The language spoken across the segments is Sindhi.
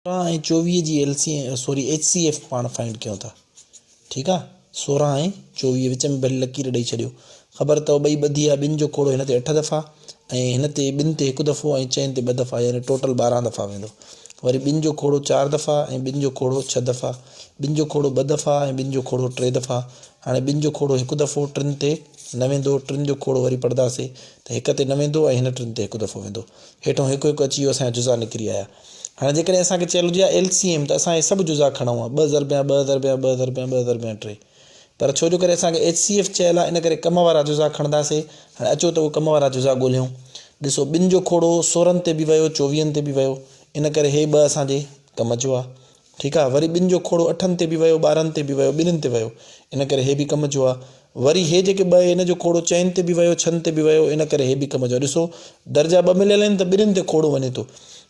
16 ۽ 24 جي L C sorry H C F پاڻ فائنڊ ڪيون ٿا ٺيڪ آ 16 ۽ 24 وچ ۾ ڀلي لڪير ڏئي ڇڏيو خبر اٿو ٻئي ٻڌي آ ٻن جو کوڙو هن تي اٺ دفعا ۽ هن تي ٻن تي هڪ دفعو ۽ چئن تي ٻه دفعا يعني ٽوٽل 12 دفعا ويندو وري ٻن جو کوڙو چار دفعا ۽ ٻن جو کوڙو ڇهه دفعا ٻن جو کوڙو ٻه دفعا ۽ ٻن جو کوڙو ٽي دفعا هاڻي ٻن جو کوڙو هڪ دفعو ٽن تي نه ويندو ٽن جو کوڙو وري پڙهنداسي ته هڪ تي نه ويندو ۽ هن ٽن تي هڪ دفعو ويندو هيٺون هڪ هڪ اچي ويو اسان جا جزا نڪري آيا هاڻي جيڪڏهن اسان کي چيل هجي ها ايل سي ايم ته اسان اهي سڀ جزا کڻون ها، ٻه ضربيان ٻه ضربيان ٻه ضربيان ٻه ضربيان ٽي. پر ڇو جو ڪري اسان کي ايڇ سي ايف چيل آهي ان ڪري ڪم وارا جزا کڻنداسي. هاڻي اچو ته اهي ڪم وارا جزا ڳولهيون. ڏسو ٻن جو کوڙو سورهن تي به ويو چوويهن تي به ويو ان ڪري هي ٻه اسان جي ڪم جو آهي. ٺيڪ آ وري ٻن جو کوڙو اٺن تي به ويو ٻارهن تي به ويو ٻنهين تي ويو ان ڪري هي به ڪم جو آ وري هي جيڪي ٻه ان جو کوڙو چئن تي به ويو ڇهن تي به ويو ان ڪري هي به ڪم جو آ ڏسو درجا ٻه مليل آهن ته ٻنهين تي کوڙو وڃي ٿو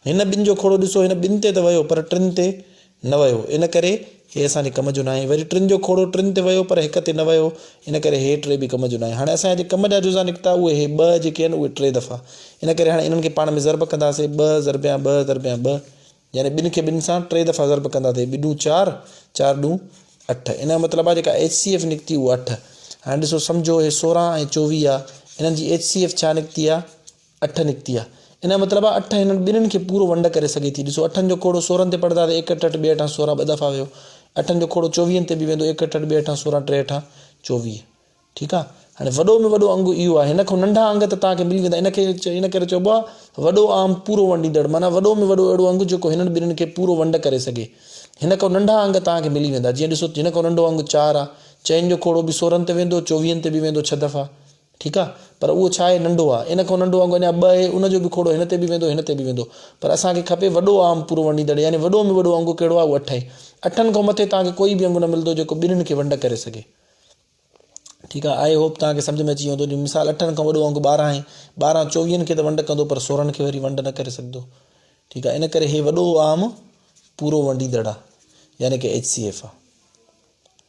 هن ٻن جو کوڙو ڏسو هن ٻن تي ته ويو پر ٽن تي نه ويو ان ڪري هي اسان جي ڪم جو ناهي وري ٽن جو کوڙو ٽن تي ويو پر هڪ تي نه ويو ان ڪري هي ٽي به ڪم جو ناهي هاڻي اسان جا جيڪي ڪم جا جزا نڪتا اهي هي ٻه جيڪي آهن اهي ٽي دفعا ان ڪري هاڻي انهن کي پاڻ ۾ ضرب ڪنداسين ٻه ضربيان ٻه ضربيان ٻه يعني ٻن کي ٻن سان ٽي دفعا ضرب ڪندا ته ٻه ڏون چار، چار ڏون اٺ. ان جو مطلب آهي جيڪا ايڇ سي ايف نڪتي اها اٺ. هاڻي ڏسو سمجهو هي 16 ۽ 24 آهي انهن جي ايڇ سي ايف ڇا نڪتي آهي؟ اٺ نڪتي آهي. ان جو مطلب آهي اٺ هنن ٻنهين کي پورو ونڊ ڪري سگهي ٿي. ڏسو اٺن جو کوڙو سورهن تي پڙهندا ته ايڪهٺ اٺ ٻي اٺان سورهن ٻه دفعا ويو. اٺن جو کوڙو چوويهن تي به ويندو ايڪهٺ اٺ ٻي اٺان سورهن ٽي اٺان چوويهه. ٺيڪ آ هاڻي وڏو ۾ وڏو انگ اهو آهي هن کان ننڍا انگ ته توهان کي ملي ويندا ان کي ان ڪري چئبو آهي وڏو عام پورو ونڊيندڙ معنيٰ وڏو ۾ وڏو اهڙو انگ جيڪو هنن ٻنهين کي پورو ونڊ ڪري سگهي هن کان ننڍا انگ توهان کي ملي ويندا جيئن ڏسو هن کان ننڍو انگ چار آ چئن جو کوڙو به سورهن تي ويندو چوويهن تي به ويندو ڇهه دفعا ٺيڪ آ پر اهو ڇا آهي ننڍو آ ان کان ننڍو انگ اڃا ٻه آهي ان جو به کوڙو هن تي به ويندو هن تي به ويندو پر اسان کي کپي وڏو عام پورو ونڊيندڙ يعني وڏو ۾ وڏو انگ ڪهڙو آ اهو اٺ آهي اٺن کان مٿي توهان کي ڪوئي به انگ نه ملندو جيڪو ٻنهين کي ونڊ ڪري سگهي. ٺيڪ آهي I hope توهان کي سمجهه ۾ اچي ويو هوندو جو مثال اٺن کان وڏو انگ 12 آهي 12 چوويهن کي ته ونڊ ڪندو پر سورهن کي وري ونڊ نه ڪري سگهندو ٺيڪ آهي ان ڪري هي وڏو عام پورو ونڊيندڙ آهي يعني ڪي ايڇ سي ايف آهي.